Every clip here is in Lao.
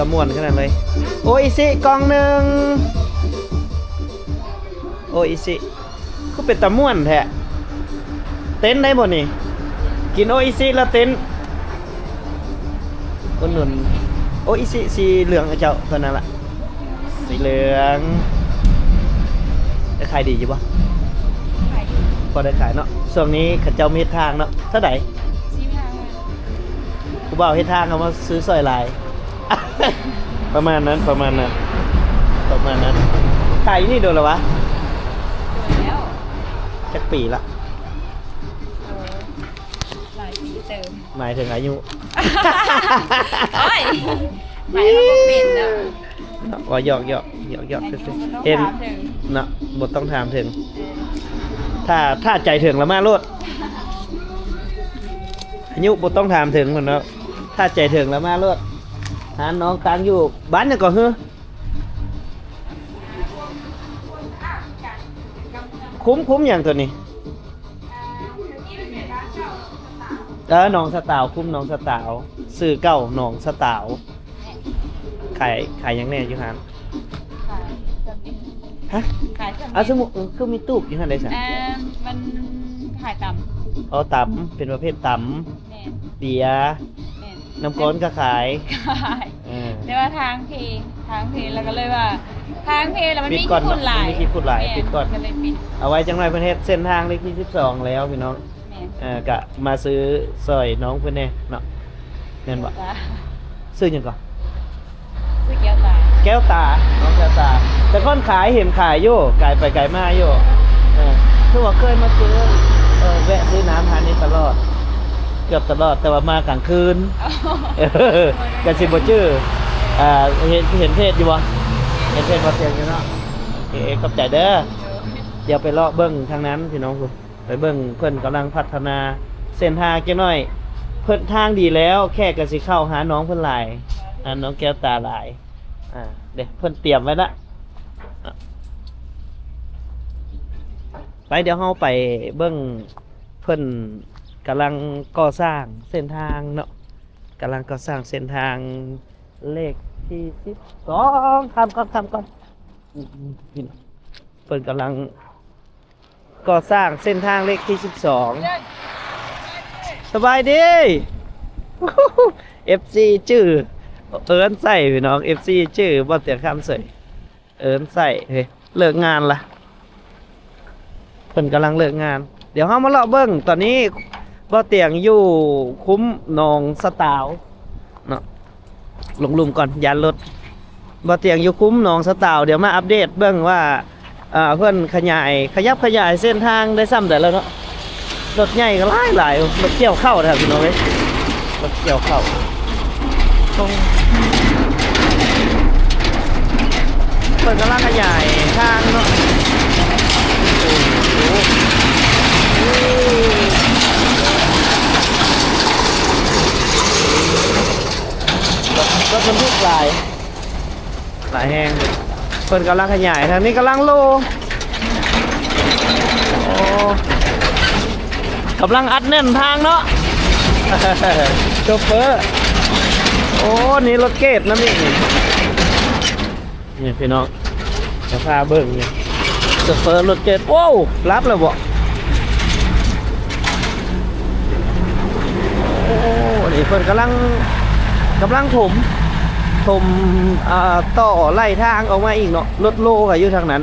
ຕາມ່ວນຂະໜາດເລີຍ. ໂອອິຊິກ່ອງໜຶ່ງ. ໂອອິຊິ ຄືເປັນຕາມ່ວນແທ້. ເຕັ້ນໄດ້ບໍ່ນີ້? ກິນໂອອິຊິແລ້ວເຕັ້ນ. ອຸດໜູນໂອອິຊິສີເຫຼືອງໃຫ້ເຈົ້າເທົ່ານັ້ນລະ. ສີເຫຼືອງ. ໄດ້ຂາຍດີຢູ່ບໍ່? ຂາຍຢູ່. ພໍໄດ້ຂາຍເນາະ. ຊ່ວງນີ້ເຂົາເຈົ້າມີເຮັດທາງເນາະ. ເທົ່າໃດ? ສິບຫ້າ. ຜູ້ບ່າວເຮັດທາງເຂົາມາຊື້ຊ່ອຍຫຼາຍ. ປະມານນັ້ນ ປະມານນັ້ນ ປະມານນັ້ນ. ຂາຍຢູ່ນີ້ດົນແລ້ວຫວາ? ໂດນແລ້ວ. ຈັກປີລະ? ເອີ ຫຼາຍປີເຕີບ. ໝາຍເຖິງອາຍຸ. ໂອ້ຍ ໝາຍວ່າບໍ່ເປັນເນາະ. ເນາະ ວ່າຫຍອກໆ ຫຍອກໆ ອາຍຸ ຊື່ໆ ບໍ່ຕ້ອງ ເຫັນ ຖາມເຖິງເນາະ ບໍ່ຕ້ອງຖາມເຖິງ. ເອີ ຖ້າ ຖ້າໃຈເຖິງລະມາໂລດ. ອາຍຸບໍ່ຕ້ອງຖາມເຖິງພຸ້ນເນາະ. ຖ້າໃຈເຖິງລະມາໂລດ. ຮ້ານນ້ອງຕັ້ງຢູ່ບ້ານຫຍັງເກາະ? ຄຸ້ມ ຄຸ້ມຫຍັງໂຕນີ້? ເອີ ໜອງສະຕາວ ຄຸ້ມໜອງສະຕາວ. ຊື່ເກົ່າໜອງສະຕາວ. ຂາຍ ຂາຍຫຍັງແດ່ຢູ່ຫັ້ນ? ຂາຍເຄື່ອງກິນ. ຮະ? ຂາຍເຄື່ອງກິນ. ເອົາ ສົມມຸດ ເອີ ຄືມີຕູບຢູ່ຫັ້ນໄດ້ຊະ? ເອີ ມັນຂາຍຕຳ. ອໍ ຕຳ ເປັນປະເພດຕຳ. ແມ່ນ. ເບຍ. ແມ່ນ. ນ້ຳກ້ອນກໍຂາຍ. ຂາຍ. ເອີ ແຕ່ວ່າທາງເພ ທາງເພ ແລ້ວກໍເລີຍວ່າ ທາງເພແລ້ວມັນມີຂີ້ຝຸ່ນຫຼາຍ. ມີຂີ້ຝຸ່ນຫຼາຍ. ແມ່ນ. ປິດກ່ອນ ກໍເລີຍປິດ. ເອົາໄວ້ຈັກໜ່ອຍ ເພິ່ນເຮັດເສັ້ນທາງເລກທີສິບສອງແລ້ວ ພີ່ນ້ອງ. ແມ່ນ. ເອີ ກະມາຊື້ຊ່ອຍນ້ອງເພິ່ນແດ່ເນາະ ແມ່ນບໍ່? ແກ້ວຕາ. ຊື່ຫຍັງເກາະ? ຊື່ແກ້ວຕາ. ແກ້ວຕາ ນ້ອງແກ້ວຕາ. ແຕ່ກ່ອນຂາຍ ເຫັນຂາຍຢູ່ ກາຍໄປກາຍມາຢູ່. ເອີ ຄືວ່າເຄີຍມາຊື້ ເອີ ແວະຊື້ນ້ຳຮ້ານນີ້ຕະຫຼອດ ເກືອບຕະຫຼອດ ແຕ່ວ່າມາກາງຄືນ. ອໍ ກະຊິບໍ່ຈື່. ອ່າ ເຫັນ ເຫັນເພຈຢູ່ບໍ່? ເຫັນເພຈບໍ່ ຕຽງຢູ່ເນາະ. ເອ ຂອບໃຈເດີ. ໂດຍ. ດຽວໄປເລາະເບິ່ງທາງນັ້ນ ພີ່ນ້ອງ. ໄປເບິ່ງເພິ່ນກຳລັງພັດທະນາເສັ້ນທາງຈັກໜ້ອຍ. ເພິ່ນທາງດີແລ້ວ ແຂກກໍຊິເຂົ້າຫານ້ອງເພິ່ນຫຼາຍ ຫານ້ອງແກ້ວຕາຫຼາຍ. ອ່າ ເດ້ ເພິ່ນຕຽມໄວ້ລະ. ໄປ ດຽວເຮົາໄປເບິ່ງ ເພິ່ນກຳລັງກໍ່ສ້າງເສັ້ນທາງເນາະ ກຳລັງກໍ່ສ້າງເສັ້ນທາງເລກທີສິບສອງ. ຂ້າມກ່ອນ ຂ້າມກ່ອນ. ເພິ່ນກຳລັງ ກໍ່ສ້າງເສັ້ນທາງເລກທີສິບສອງ. ສະບາຍດີ ເອັຟຊີຈື່ ເອີ້ນໃສ່ພີ່ນ້ອງ ເອັຟຊີຈື່ ບໍ່ຕຽງຄຳເສີຍ ເອີ້ນໃສ່. ເຮີ້ຍ ເລີກງານລະ ເພິ່ນກຳລັງເລີກງານ. ດຽວເຮົາມາເລາະເບິ່ງ ຕອນນີ້ບໍ່ຕຽງຢູ່ຄຸ້ມໜອງສະຕາວເນາະ. ລົງລຸ່ມກ່ອນ ຢ້ານລົດ. ບໍ່ຕຽງຢູ່ຄຸ້ມໜອງສະຕາວ ດຽວມາອັບເດດເບິ່ງວ່າ ເອີ ເພິ່ນຂະຫຍາຍ ຂະຫຍັບຂະຫຍາຍເສັ້ນທາງໄດ້ຊ່ຳໃດແລ້ວເນາະ. ລົດໃຫຍ່ກໍຫຼາຍໆ ລົດກ່ຽວເຂົ້ານະພີ່ນ້ອງເອີຍ ລົດກ່ຽວເຂົ້າ. ເພິ່ນກຳລັງຂະຫຍາຍທາງເນາະ. ໂອ້ໂຫ ລົດບັນທຸກຫຼາຍ ຫຼາຍແຮງ. ເພິ່ນກຳລັງຂະຫຍາຍ ທາງນີ້ກຳລັງໂລ ໂອ້ ກຳລັງອັດແໜ້ນທາງເນາະ ໂຊເຟີ. ໂອ້ ນີ້ລົດເກດນຳອີກນີ້. ນີ້ພີ່ນ້ອງ ຈະພາເບິ່ງນີ້ ໂຊເຟີລົດເກັບ. ໂອ້ ລັບແລ້ວບໍ່? ໂອ້ ນີ້ເພິ່ນກຳລັງ ກຳລັງຖົມ ຖົມ ອ່າ ຕໍ່ໄລ່ທາງອອກມາອີກເນາະ. ລົດໂລກໍຢູ່ທາງນັ້ນ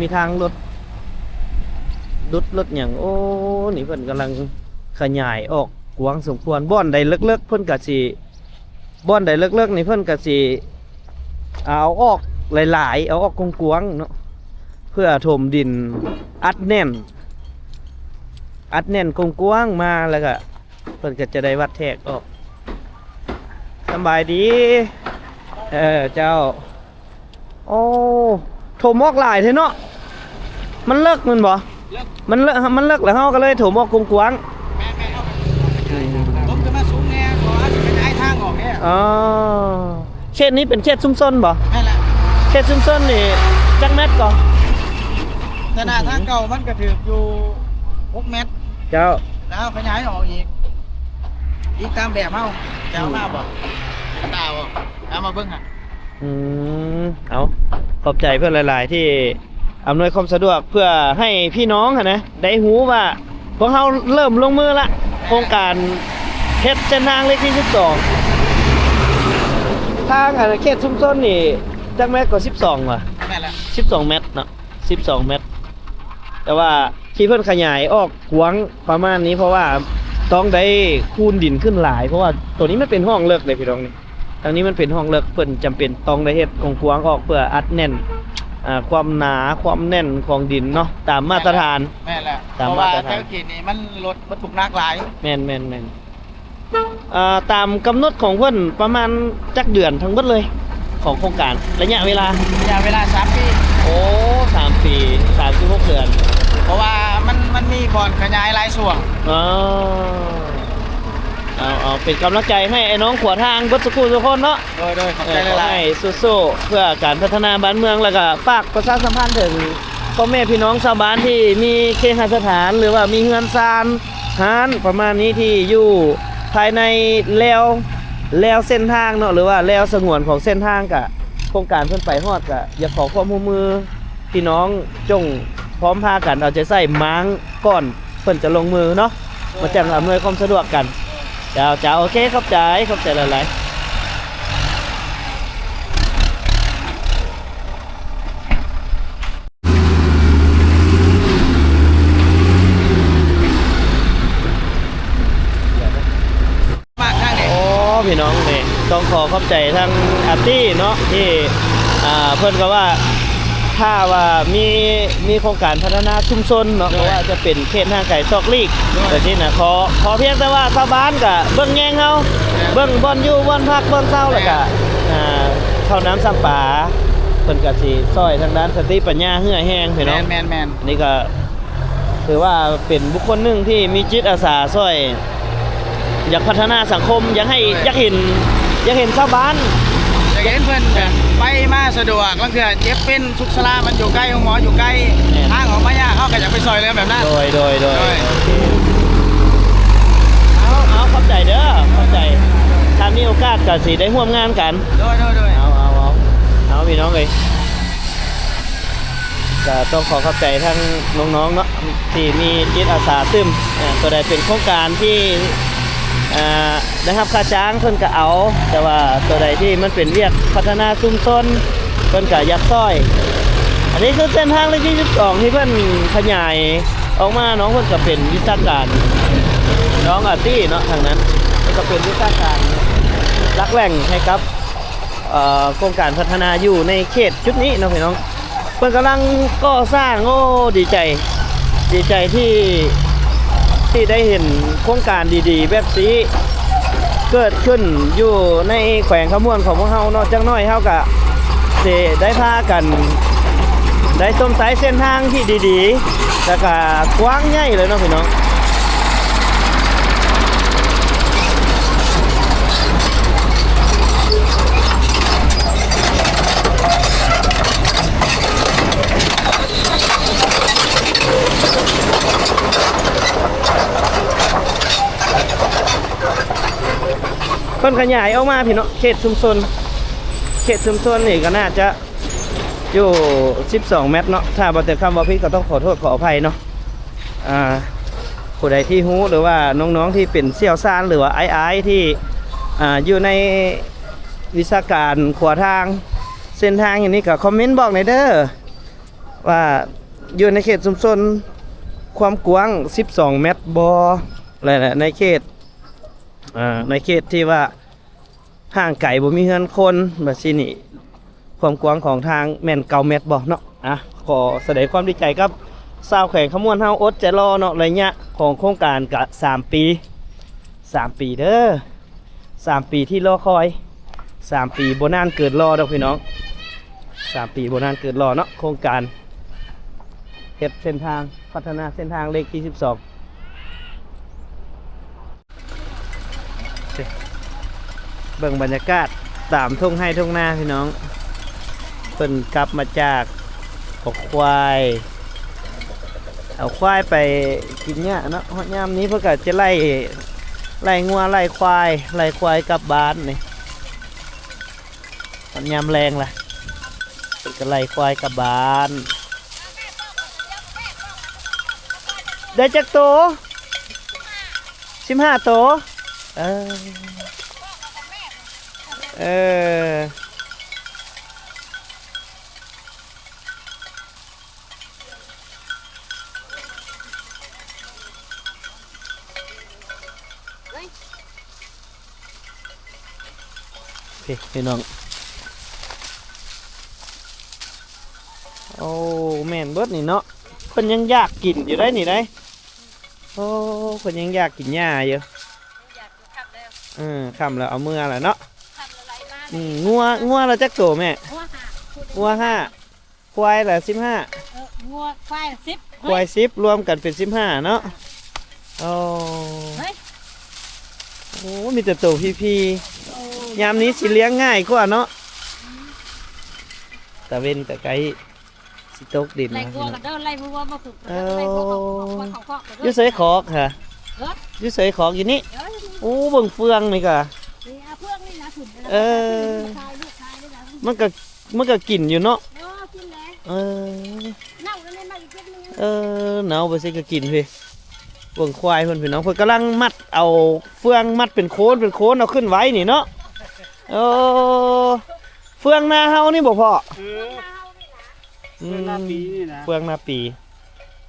ມີທາງລົດດຸດລົດຫຍັງ. ໂອ້ ນີ້ເພິ່ນກຳລັງຂະຫຍາຍອອກກວ້າງສົມຄວນ. ບ່ອນໃດເລິກໆ ເພິ່ນກໍຊິ ບ່ອນໃດເລິກໆນີ້ເພິ່ນກໍຊິເອົາອອກຫຼາຍໆ ເອົາອອກກວ້າງໆເນາະ ເພື່ອຖົມດິນອັດແໜ້ນ ອັດແໜ້ນກວ້າງໆມາ ແລ້ວກະເພິ່ນກໍຈະໄດ້ວັດແທກອອກ. ສະບາຍດີ ເອີ ເຈົ້າ. ໂອ້ ຖົມອອກຫຼາຍແທ້ເນາະ. ມັນເລິກແມ່ນບໍ່? ເລິກ ມັນເລິກ ມັນເລິກແລ້ວເຮົາກໍເລີຍຖົມອອກກວ້າງໆ. ແມ່ນໆ ເຮົາກໍຖົມຂຶ້ນມາສູງແດ່ ເພາະວ່າເຮົາຊິຂະຫຍາຍທາງອອກເດ້. ອໍ ເຂດນີ້ເປັນເຂດຊຸມຊົນບໍ່? ແມ່ນແຫຼະ. ເຂດຊຸມຊົນນີ້ຈັກແມັດກໍ? ຂະໜາດທາງເກົ່າມັນກໍຖືກຢູ່ຫົກແມັດ. ເຈົ້າ. ແລ້ວເຮົາຂະຫຍາຍອອກອີກ ອີກຕາມແບບເຮົາຈະເອົາມາບໍ່? ຕາບໍ່? ເອົ ເອົາມາເບິ່ງຫັ້ນ. ອືມ ເອົາ ຂອບໃຈເພິ່ນຫຼາຍໆ ທີ່ອຳນວຍຄວາມສະດວກ ເພື່ອໃຫ້ພີ່ນ້ອງຫັ້ນນະ ໄດ້ຮູ້ວ່າພວກເຮົາເລີ່ມລົງມືລະ ໂຄງການເຮັດເສັ້ນທາງເລກທີສິບສອງ ທາງ ອັນ ເຂດຊຸມຊົນນີ້ ຈັກແມັດກໍ ສິບສອງຫວາ? ແມ່ນແຫຼະ ສິບສອງແມັດເນາະ ສິບສອງແມັດ ແຕ່ວ່າທີ່ເພິ່ນຂະຫຍາຍອອກກວ້າງປະມານນີ້ ເພາະວ່າຕ້ອງໄດ້ຄູນດິນຂຶ້ນຫຼາຍ ເພາະວ່າໂຕນີ້ມັນເປັນຮ່ອງເລິກເດ້ພີ່ນ້ອງນີ້ ທາງນີ້ມັນເປັນຮ່ອງເລິກ ເພິ່ນຈຳເປັນຕ້ອງໄດ້ເຮັດກວ້າງໆອອກ ເພື່ອອັດແໜ້ນ ອ່າ ຄວາມໜາຄວາມແໜ້ນຂອງດິນເນາະ ຕາມມາດຕະຖານ. ແມ່ນແຫຼະ ຕາມມາດຕະຖານ ເພາະວ່າແຖວເຂດນີ້ມັນລົດບັນທຸກໜັກຫຼາຍ. ແມ່ນໆໆ ອ່າ ຕາມກຳນົດຂອງເພິ່ນປະມານຈັກເດືອນທັງເບິດເລີຍ ຂອງໂຄງການ ໄລຍະເວລາ? ໄລຍະເວລາສາມປີ. ໂອ້ ສາມປີ ສາມສິບຫົກເດືອນ ເພາະວ່າມັນ ມັນມີບ່ອນຂະຫຍາຍຫຼາຍຊ່ວງ. ເອີ ເອົາ ເອົາ ເປັນກຳລັງໃຈໃຫ້ອ້າຍນ້ອງຂົວທາງເບິດສູ່ຜູ້ສູ່ຄົນເນາະ. ໂດຍໆ ຂອບໃຈຫຼາຍໆ ເອີ ຂໍໃຫ້ສູ້ໆເພື່ອການພັດທະນາບ້ານເມືອງ ແລ້ວກໍຝາກປະຊາສຳພັນເຖິງພໍ່ແມ່ພີ່ນ້ອງຊາວບ້ານທີ່ມີເຄຫະສະຖານ ຫຼືວ່າມີເຮືອນຊານ ຮ້ານປະມານນີ້ ທີ່ຢູ່ພາຍໃນແລວ ແລວເສັ້ນທາງເນາະ ຫຼືວ່າແລວສະຫງວນຂອງເສັ້ນທາງ ກະໂຄງການເພິ່ນໄປຮອດ ກະຢາກຂໍຄວາມຮ່ວມມືພີ່ນ້ອງ ຈົ່ງພ້ອມພາກັນເອົາໃຈໃສ່ມ້າງກ່ອນເພິ່ນຈະລົງມືເນາະ ມາຈັ່ງອຳນວຍຄວາມສະດວກກັນ. ເຈົ້າ ເຈົ້າ ໂອເຄ ຂອບໃຈ ຂອບໃຈຫຼາຍໆ. ມາທາງນີ້ ໂອ້ ພີ່ນ້ອງ ນີ້ຕ້ອງຂໍຂອບໃຈທາງອາຕີ້ເນາະ ທີ່ ອ່າ ເພິ່ນກໍວ່າ ຖ້າວ່າມີ ມີໂຄງການພັດທະນາຊຸມຊົນເນາະ ໂດຍ ບໍ່ວ່າຈະເປັນເຂດຫ່າງໄກສອກຫຼີກ ໂດຍ ແບບນີ້ນະ ຂໍ ຂໍພຽງແຕ່ວ່າຊາວບ້ານກະເບິ່ງແຍງເຮົາ ແມ່ນ ເບິ່ງບ່ອນຢູ່ບ່ອນພັກບ່ອນເຊົາ ແລ້ວກະ ແມ່ນ ອ່າ ເຂົ້ານ້ຳຊຳປາ ເພິ່ນກະຊິຊ່ອຍທາງດ້ານສະຕິປັນຍາເຫື່ອແຮງ ພີ່ນ້ອງ ແມ່ນໆໆ ນີ້ກະ ຖືວ່າເປັນບຸກຄົນໜຶ່ງທີ່ມີຈິດອາສາຊ່ອຍ ຢາກພັດທະນາສັງຄົມ ຢາກໃຫ້ ໂດຍ ຢາກເຫັນ ຢາກເຫັນຊາວບ້ານ ຢາກເຫັນເພິ່ນແບບໄປມາສະດວກ ລາງເທື່ອເຈັບເປັນສຸກຊະລາ ມັນຢູ່ໄກ ໂຮງໝໍຢູ່ໄກ ແມ່ນ ທາງອອກມາຍາກ ເຮົາກໍຢາກໄປຊ່ອຍເຫຼືອແບບນັ້ນ. ໂດຍ ໂດຍ ໂດຍ ໂດຍ ໂອເຄ ເອົາ ເອົາ ຂອບໃຈເດີ ຂອບໃຈ ຖ້າມີໂອກາດກໍຊິໄດ້ຮ່ວມງານກັນ. ໂດຍ ໂດຍ ໂດຍ ເອົາ ເອົາ ເອົາ ເອົາ ພີ່ນ້ອງເອີຍ ກໍຕ້ອງຂໍຂອບໃຈທັງນ້ອງໆເນາະ ທີ່ມີຈິດອາສາຕື່ມ ອ່າ ຕົວໃດເປັນໂຄງການທີ່ ອ່າ ໄດ້ຮັບຄ່າຈ້າງເພິ່ນກໍເອົາ ແຕ່ວ່າຕົວໃດທີ່ມັນເປັນວຽກພັດທະນາຊຸມຊົນ ເພິ່ນກໍຢາກຊ່ອຍ. ອັນນີ້ຄືເສັ້ນທາງເລກທີສິບສອງ ທີ່ເພິ່ນຂະຫຍາຍອອກມາເນາະ ເພິ່ນກໍເປັນວິຊາການ ນ້ອງອາຕີ້ເນາະ ທາງນັ້ນ ເພິ່ນກໍເປັນວິຊາການຫຼັກແຫຼ່ງໃຫ້ກັບ ເອີ ໂຄງການພັດທະນາຢູ່ໃນເຂດຈຸດນີ້ເນາະພີ່ນ້ອງ ເພິ່ນກຳລັງກໍ່ສ້າງ. ໂອ້ ດີໃຈ ດີໃຈທີ່ ທີ່ໄດ້ເຫັນໂຄງການດີໆແບບນີ້ເກີດຂຶ້ນຢູ່ໃນແຂວງຄຳມ່ວນຂອງພວກເຮົາເນາະ. ຈັກໜ້ອຍເຮົາກະຊິໄດ້ພາກັນໄດ້ຊົມໃຊ້ເສັ້ນທາງທີ່ດີໆ ແລ້ວກະກວ້າງໃຫຍ່ເລີຍເນາະພີ່ນ້ອງ. ເພິ່ນຂະຫຍາຍອອກມາພີ້ເນາະ ເຂດຊຸມຊົນ ເຂດຊຸມຊົນນີ້ກໍໜ້າຈະ ຢູ່ສິບສອງແມັດເນາະ ຖ້າບໍ່ເຕັມຄຳເວົ້າຜິດກໍຕ້ອງຂໍໂທດຂໍອະໄພເນາະ. ອ່າ ຜູ້ໃດທີ່ຮູ້ ຫຼືວ່ານ້ອງໆທີ່ເປັນຊ່ຽວຊານ ຫຼືວ່າອ້າຍໆທີ່ ອ່າ ຢູ່ໃນວິຊາການຂົວທາງ ເສັ້ນທາງຫຍັງນີ້ ກໍຄອມເມັນບອກແດ່ເດີ ວ່າຢູ່ໃນເຂດຊຸມຊົນຄວາມກວ້າງສິບສອງແມັດບໍ່ ແລະ ໃນເຂດ ອ່າ ໃນເຂດທີ່ວ່າ ຫ່າງໄກບໍ່ມີເຮືອນຄົນ ແບບຊີ້ນີ້ ຄວາມກວ້າງຂອງທາງແມ່ນເກົ້າແມັດບໍ່ເນາະ. ອ່ະ ຂໍສະແດງຄວາມດີໃຈກັບຊາວແຂວງຄຳມ່ວນເຮົາ ອົດໃຈລໍເນາະ ໄລຍະຂອງໂຄງການກະສາມປີ ສາມປີເດີ ສາມປີທີ່ລໍຄອຍ ສາມປີບໍ່ນານເກີນລໍດອກພີ່ນ້ອງ ສາມປີບໍ່ນານເກີນລໍເນາະ ໂຄງການເຮັດເສັ້ນທາງ ພັດທະນາເສັ້ນທາງເລກທີສິບສອງ. ເບິ່ງບັນຍາກາດຕາມທົ່ງໄຮ່ທົ່ງນາພີ່ນ້ອງ ເພິ່ນກັບມາຈາກເອົາຄວາຍ ເອົາຄວາຍໄປກິນຫຍ້າເນາະ ຮອດຍາມນີ້ເພິ່ນກໍຈະໄລ່ ໄລ່ງົວໄລ່ຄວາຍ ໄລ່ຄວາຍກັບບ້ານນີ້. ຍາມແລງລະ ເພິ່ນກໍໄລ່ຄວາຍກັບບ້ານ. ໄດ້ຈັກໂຕ? ສິບຫ້າໂຕ. ເອີ ເອີ. ເອີຍ ພີ່ນ້ອງ ໂອ້ ແມ່ນເບິດນີ້ເນາະ. ເພິ່ນຍັງຢາກກິນຢູ່ໄດ໋ນີ້ໄດ໋. ໂອ້ ເພິ່ນຍັງຢາກກິນຫຍ້າຢູ່. ຢາກຢູ່ ຄ່ຳແລ້ວ ເອີ ຄ່ຳແລ້ວ ເອົາເມືອແລ້ວເນາະ. ຄ່ຳແລ້ວໄລ່ມາ ອືມ. ງົວ ງົວລະຈັກໂຕແມ່? ງົວຫ້າ ງົວຫ້າ ຄວາຍລະສິບຫ້າ. ເອີ ງົວ ຄວາຍສິບ ຄວາຍສິບ ລວມກັນເປັນສິບຫ້າເນາະ. ໂອ້ ເຮີ້ຍ ໂອ້ ມີແຕ່ໂຕພີ່ໆ. ໂອ້ ຍາມນີ້ຊິລ້ຽງງ່າຍກວ່າເນາະ. ອືມ ຕາເວັນກໍໃກ້ຊິຕົກດິນແລ້ວ ໄລ່ງົວກັນເດີ ໄລ່ງົວມາຜຶກ ເອີ ໄລ່ງົວເຂົ້າ ເຂົ້າຄອກເດີ. ຢູ່ໃສຄອກຫະ? ເອີ ຢູ່ໃສຄອກ? ຢູ່ນີ້. ເອີ ໂອ້ ເບິ່ງເຟືອງນີ້ກະ ນີ້ ເຟືອງນີ້ນະ ເອີ ມັນກະ ມັນກະກິນຢູ່ເນາະ. ເອີ ກິນແຫຼະ. ເອີ ເນົ່າແລ້ວນີ້ ມາອີກເກັບໜຶ່ງ. ເອີ ເນົ່າໄປຊິກະກິນພີ້. ເບິ່ງຄວາຍເພິ່ນ ພີ່ນ້ອງ ເພິ່ນກຳລັງມັດເອົາເຟືອງ ມັດເປັນໂຄນເປັນໂຄນ ເອົາຂຶ້ນໄວ້ນີ້ເນາະ. ໂອ້ ເຟືອງນາເຮົານີ້ບໍ່ພໍ່? ເອີ ເຟືອງນາປີນີ້ນະ ອືມ ເຟືອງນາປີ.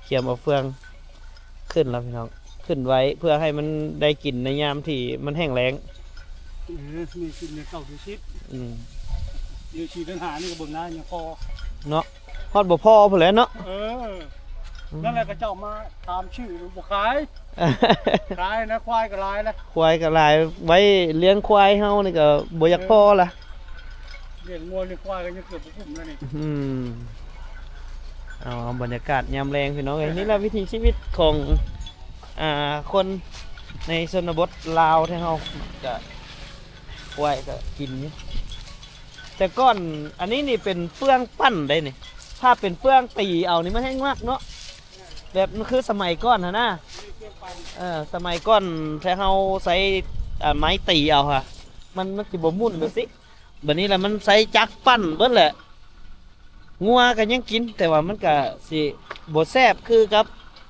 ກຽມເອົາເຟືອງຂຶ້ນແລ້ວ ພີ່ນ້ອງ ຂຶ້ນໄວ້ເພື່ອໃຫ້ມັນໄດ້ກິນໃນຍາມທີ່ມັນແຫ້ງແລ້ງ. ເອີ ມີກິນໃນເກົ້າເດືອນສິບ ອືມ ເດືອນສີ່ເດືອນຫ້ານີ້ກໍເບິ່ງນາຍັງພໍເນາະ. ຮອດບໍ່ພໍພຸ້ນແຫຼະເນາະ. ເອີ ອືມ ນັ້ນແຫຼະ ເຂົາເຈົ້າມາຖາມຊື້ບໍ່ຂາຍ. ຂາຍນະ ຄວາຍກໍຫຼາຍລະ ຄວາຍກໍຫຼາຍ ໄວ້ລ້ຽງຄວາຍເຮົານີ້ກໍບໍ່ຢາກພໍລະ. ເອີ ລ້ຽງງົວລ້ຽງຄວາຍກໍຍັງເກືອບບໍ່ກຸ້ມແລ້ວນີ້. ອືມ ເອົາ ເອົາບັນຍາກາດຍາມແລງ ພີ່ນ້ອງເອີຍ. ນີ້ລະວິຖີຊີວິດຂອງ ອ່າ ຄົນໃນຊົນນະບົດລາວແທ້ເຮົາ ກະຄວາຍກະກິນຢູ່. ແຕ່ກ່ອນ ອັນນີ້ນີ້ເປັນເຟືອງປັ້ນໄດ໋ນີ້ ຖ້າເປັນເຟືອງຕີເອົານີ້ມັນແຮ່ງມັກເນາະ. ແບບມັນຄືສະໄໝກ່ອນຫັ້ນນະ ເອີ ສະໄໝກ່ອນແທ້ເຮົາໃຊ້ ອ່າ ໄມ້ຕີເອົາຫະ ມັນ ມັນຊິບໍ່ໝຸ່ນແບບຊີ້. ບັດນີ້ລະມັນໃຊ້ຈັກປັ້ນເບິດແຫຼະ. ງົວກໍຍັງກິນ ແຕ່ວ່າມັນກໍຊິບໍ່ແຊບຄືກັບ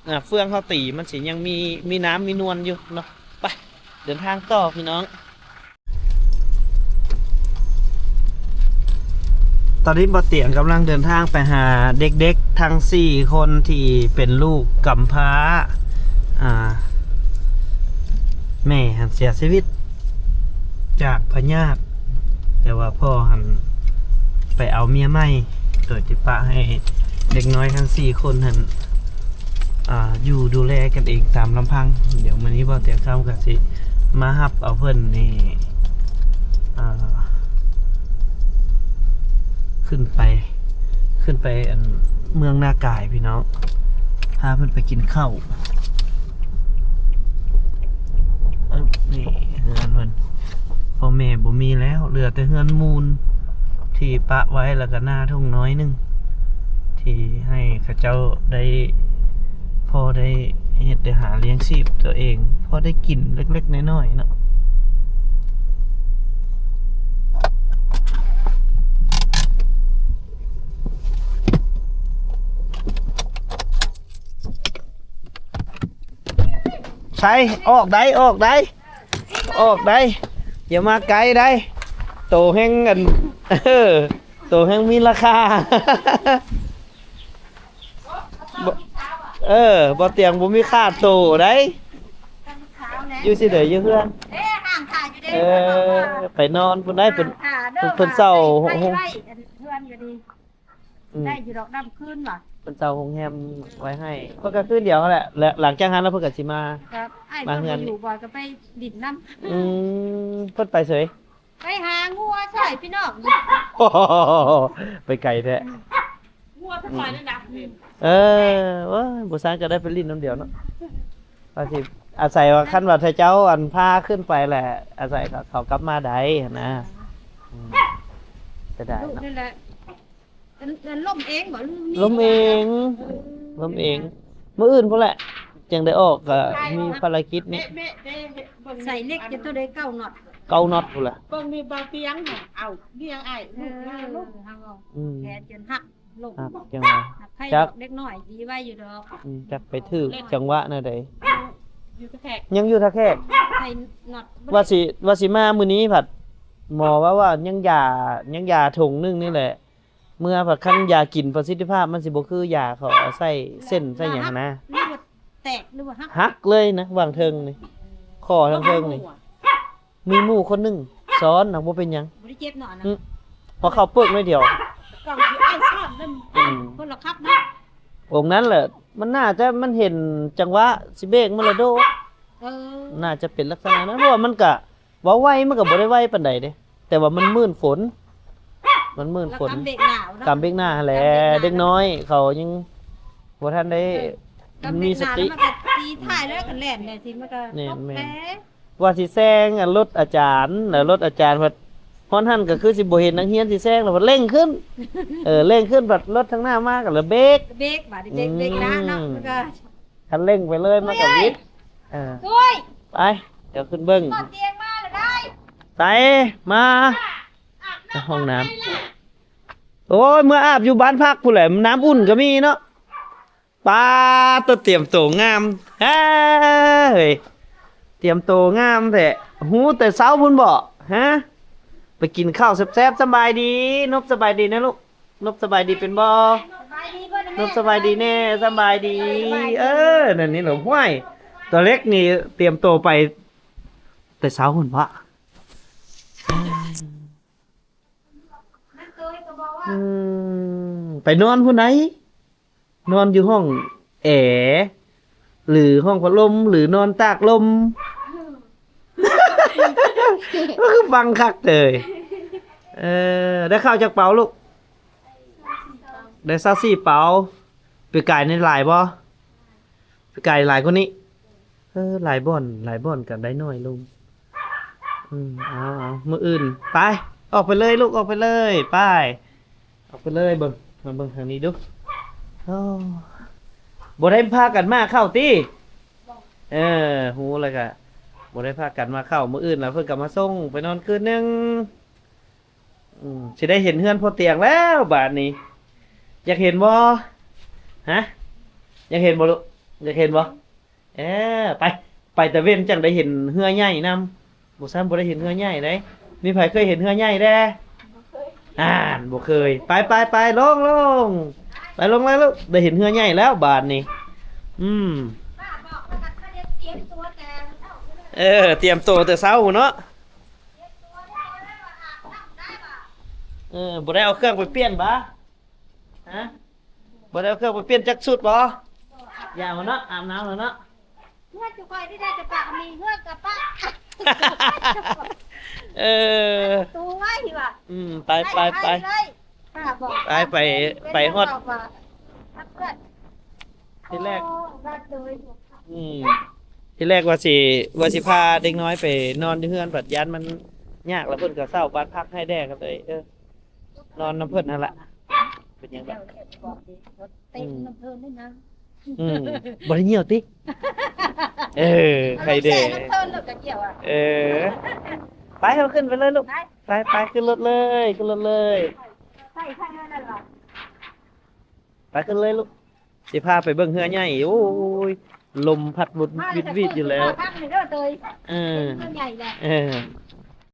ອ່າ ເຟືອງເຮົາຕີ ມັນຊິຍັງມີ ມີນ້ຳມີນວນຢູ່ເນາະ. ໄປ ເດີນທາງຕໍ່ ພີ່ນ້ອງ. ຕອນນີ້ບ່າວຕຽງກຳລັງເດີນທາງໄປຫາເດັກໆທັງສີ່ຄົນທີ່ເປັນລູກກຳພ້າ. ອ່າ ແມ່ຫັ້ນເສຍຊີວິດຈາກພະຍາດ ແຕ່ວ່າພໍ່ຫັ້ນໄປເອົາເມຍໃໝ່ ໂດຍທີ່ປະໃຫ້ເດັກນ້ອຍທັງສີ່ຄົນຫັ້ນ ອ່າ ຢູ່ດູແລກັນເອງຕາມລຳພັງ. ດຽວມື້ນີ້ບ່າວຕຽງຄຳກໍຊິມາຮັບເອົາເພິ່ນນີ້ ອ່າ ຂຶ້ນໄປ ຂຶ້ນໄປອັນເມືອງນາກາຍພີ່ນ້ອງ ພາເພິ່ນໄປກິນເຂົ້າ. ເອີ ນີ້ເຮືອນເພິ່ນ ພໍ່ແມ່ບໍ່ມີແລ້ວ ເຫຼືອແຕ່ເຮືອນມູນທີ່ປະໄວ້ ແລ້ວກໍໜ້າທົ່ງນ້ອຍໜຶ່ງ ທີ່ໃຫ້ເຂົາເຈົ້າໄດ້ ພໍໄດ້ເຮັດໄດ້ຫາລ້ຽງຊີບຕົວເອງ ພໍໄດ້ກິນເລັກໆນ້ອຍໆເນາະ. ໃສ ອອກໄດ້ ອອກໄດ້ ອອກໄດ້ ຢ່າມາໃກ້ໄດ້ ໂຕແຮ່ງອັນ ເອີ ໂຕແຮ່ງມີລາຄາ. ບໍ່ ເອີ ບໍ່ຕຽງບໍ່ມີຄ່າໂຕໃດ. ຢູ່ຊິເດີ ຢູ່ເຮືອນ ເອີ ໄປນອນພຸ້ນໄດ໋. ເພິ່ນ ເພິ່ນເຊົ່າ ໄວ້ ເຮືອນກໍດີ ອືມ ໄດ້ຢູ່ດອກ ນຳຄືນວ່າ ເພິ່ນເຊົ່າໂຮງແຮມໄວ້ໃຫ້ ເພິ່ນກໍຄືນດຽວຫັ້ນແຫຼະ ແລະ ຫຼັງຈາກຫັ້ນແລ້ວເພິ່ນກໍຊິມາ ມາເຮືອນ ບໍ່ຢູ່ ບ່າວກໍໄປດິນນຳ. ອືມ ເພິ່ນໄປໃສ? ໄປຫາງົວຊ່ອຍພີ່ນ້ອງ ໄປໄກແທ້ ງົວທັງຫຼາຍນັ້ນນະ. ເອີ ໂອ້ຍ ບໍ່ຊານກໍໄດ້ໄປຫຼິ້ນນຳດຽວເນາະ. ວ່າຊິອາໄສວ່າ ຄັນວ່າຖ້າເຈົ້າອັນພາຂຶ້ນໄປແຫຼະ ອາໄສເຂົາກັບມາໄດ້ຫັ້ນນະ. ອືມ ເສຍດາຍເນາະ ລົມເອງບໍ່ ຫຼືມີ ລົມເອງ ເອີ ລົມເອງ. ມື້ອື່ນພຸ້ນແຫຼະ ຈັ່ງໄດ້ອອກ ກໍມີພາລະກິດນີ້ ໃສ່ເຫຼັກຢູ່ຕົວໃດ ເກົ້ານັອດ. ເກົ້ານັອດພຸ້ນລະ. ເບິ່ງມີບ່າວຕຽງຫັ້ນ ເອົາ ເມຍອ້າຍ ເອີ ລູກລາວ ເອີ ລູກ ເຮົາເວົ້າ ອືມ ແຂນຈົນຫັກ ລົ້ມ ຫັກຈັ່ງວ່າ ຫັກໄຄ ຈັກ ເດັກນ້ອຍດີໄວຢູ່ດອກ ອືມ ຈັກໄປຖືກ ເຫຼັກ ຈັງຫວະແນວໃດ ຢູ່ທ່າແຂກ ຍັງຢູ່ທ່າແຂກ ໃສ່ນັອດ ວ່າຊິ ວ່າຊິມາມື້ນີ້ພັດ ໝໍວ່າ ວ່າຍັງຢາ ຍັງຢາຖົງໜຶ່ງນີ້ແຫຼະ ເມື່ອພັດຄັນຢາກິນປະສິດທິພາບມັນຊິບໍ່ຄືຢາເຂົາເອົາໃສ່ເສັ້ນໃສ່ຫຍັງຫັ້ນນະ ຫຼືວ່າແຕກ ຫຼືວ່າຫັກ ຫັກເລີຍນະ ຫວ່າງເທິງນີ້ ຂໍ້ທາງເທິງນີ້ ມີໝູ່ຄົນໜຶ່ງຊ້ອນນະ ບໍ່ເປັນຫຍັງ ບໍ່ໄດ້ເຈັບເນາະອັນນັ້ນ ອື ເພາະເຂົ້າປຶກໜ້ອຍດຽວ ກອງທີ່ອ້າຍຊ້ອນນັ້ນ ອື ຄົນລະຂັບເນາະ ອົງນັ້ນແຫຼະ ມັນໜ້າຈະ ມັນເຫັນຈັງຫວະຊິເບກ ມັນລະໂດດ ເອີ ໜ້າຈະເປັນລັກສະນະນັ້ນ ເພາະວ່າມັນກະ ເວົ້າໄວມັນກໍບໍ່ໄດ້ໄວປານໃດເດ້ ແຕ່ວ່າມັນມື່ນຝົນ ມັນມື່ນຝົນ ແລ້ວກຳເບກໜ້າເນາະ ກຳເບກໜ້າຫັ້ນແຫຼະ ກຳເບກໜ້າ ເດັກນ້ອຍເຂົາຍັງບໍ່ທັນໄດ້ ເອີ ມີສະຕິ ກຳເບກໜ້າແລ້ວມັນກໍຕີທ້າຍແລ້ວກໍແລ່ນແຫຼະ ຊິມັນກໍ ແມ່ນ ຕົກແຫຼະ ແມ່ນ ວ່າຊິແຊງອັນລົດອາຈານ ແລ້ວລົດອາຈານພັດຮອດຫັ້ນກໍຄືຊິບໍ່ເຫັນນັກຮຽນຊິແຊງ ແລ້ວພັດເລັ່ງຂຶ້ນ ເອີ ເລັ່ງຂຶ້ນ ພັດລົດທາງໜ້າມາກໍລະເບກ ເບກ ບາດນີ້ເບກ ອືມ ເບກໜ້າເນາະ ມັນກໍ ຄັນເລັ່ງໄປເລີຍມັນກໍວິດ ເອີ ໄປ ດຽວຂຶ້ນເບິ່ງ ຕອນຕຽງມາແລ້ວໄດ໋ ໃສ ມາ ອາບນ້ຳ ຫ້ອງນ້ຳ ໂອ້ຍ ເມືອອາບຢູ່ບ້ານພັກພຸ້ນແຫຼະ ນ້ຳອຸ່ນກໍມີເນາະ ປາດໂຕ ຕຽມໂຕງາມ ເອີຍ ຕຽມໂຕງາມແທ້ ຮູ້ແຕ່ເຊົ້າພຸ້ນບໍ ຮະ ໄປກິນເຂົ້າແຊບໆ ສະບາຍດີ ນົບ ສະບາຍດີນະລູກ ນົບສະບາຍດີເປັນບໍ່? ສະບາຍດີເບິ່ງແມ່ ນົບສະບາຍດີແນ່ ສະບາຍດີ ສະບາຍດີ ເອີ ນັ້ນນີ້ລະ ຫ້ວຍ ຕົວເລັກນີ້ຕຽມໂຕໄປແຕ່ເຊົ້າພຸ້ນປະ ອືມ ໄປນອນພຸ້ນໃດ໋ ນອນຢູ່ຫ້ອງແອ ຫຼື ຫ້ອງພັດລົມ ຫຼື ນອນຕາກລົມ ກໍຄືຟັງຄັກເຕີຍ ເອີ ໄດ້ເຂົ້າຈັກເປົາລູກ? ໄດ້ຊາວສີ່ເປົາ ປີກາຍນີ້ຫຼາຍບໍ່? ປີກາຍຫຼາຍກວ່ານີ້ ເອີ ຫຼາຍບ່ອນ ຫຼາຍບ່ອນກໍໄດ້ໜ້ອຍລົງ ອືມ ເອົາ ເອົາ ມື້ອື່ນ ໄປ ອອກໄປເລີຍລູກ ອອກໄປເລີຍ ໄປ ອອກໄປເລີຍ ເບິ່ງ ມາເບິ່ງທາງນີ້ດູ ໂອ້ ບໍ່ໄດ້ພາກັນມາເຂົ້າຕິ? ເອີ ຮູ້ແລ້ວກະບໍ່ໄດ້ພາກັນມາເຂົ້າ ມື້ອື່ນລະເພິ່ນກໍມາສົ່ງໄປນອນຄືນໜຶ່ງ ອືມ ຊິໄດ້ເຫັນເຮືອນພໍ່ຕຽງແລ້ວບາດນີ້ ຢາກເຫັນບໍ່? ຮະ ຢາກເຫັນບໍ່ລູກ? ຢາກເຫັນບໍ່? ເອີ ໄປ ໄປຕາເວັນຈັ່ງໄດ້ເຫັນເຮືອໃຫຍ່ນຳ ບໍ່ຊັ້ນບໍ່ໄດ້ເຫັນເຮືອໃຫຍ່ເດ້ ມີໃຜເຄີຍເຫັນເຮືອໃຫຍ່ແດ່? ບໍ່ເຄີຍ ອ່ານ ບໍ່ເຄີຍ ໄປ ໄປ ໄປ ລົງ ລົງ ໄປ ລົງເລີຍລູກ ໄດ້ເຫັນເຮືອໃຫຍ່ແລ້ວບາດນີ້ ອືມ ເອີ ຕຽມໂຕແຕ່ເຊົ້າເນາະ ເອີ ບໍ່ໄດ້ເອົາເຄື່ອງໄປປ່ຽນບາ? ຮະ ບໍ່ໄດ້ເອົາເຄື່ອງໄປປ່ຽນຈັກຊຸດບໍ? ຢ່າງແລ້ວເນາະ ອາບນ້ຳແລ້ວເນາະ ເຮືອນຈຸຂ້ອຍນີ້ໄດ້ແຕ່ປາກມີ ເຮືອນກະປະ ເອີ ປະຕູໄວ້ວ່າ ອືມ ໄປ ໄປ ໄປ ໄປ ໄປ ໄປຮອດ ທີແລກ ອືມ ທີແລກວ່າຊິ ວ່າຊິພາເດັກນ້ອຍໄປນອນຢູ່ເຮືອນ ບັດຢ້ານມັນຍາກ ແລ້ວເພິ່ນກໍເຊົ່າບ້ານພັກໃຫ້ແດ່ ກໍເລີຍ ເອີ ນອນນຳເພິ່ນຫັ້ນລະ ເປັນຫຍັງດອກ ເຕັມນຳເພິ່ນນີ້ນະ ອືມ ບໍ່ໄດ້ຍ່ຽວຕິ? ເອີ ໄຄແດ່ ແຊ່ນຳເພິ່ນໂລດກະກ່ຽວອະ ເອີ ໄປ ເຮົາຂຶ້ນໄປເລີຍລູກ ໄປ ໄປ ໄປ ຂຶ້ນລົດເລີຍ ຂຶ້ນລົດເລີຍ ໃສ່ ໃສ່ນັ້ນລະ ໄປ ຂຶ້ນເລີຍລູກ ຊິພາໄປເບິ່ງເຮືອໃຫຍ່ ໂອ້ຍ ລົມພັດວຸດວິດວີດຢູ່ແລ້ວ ເອີ ເຮືອໃຫຍ່ແຫຼະ ເອີ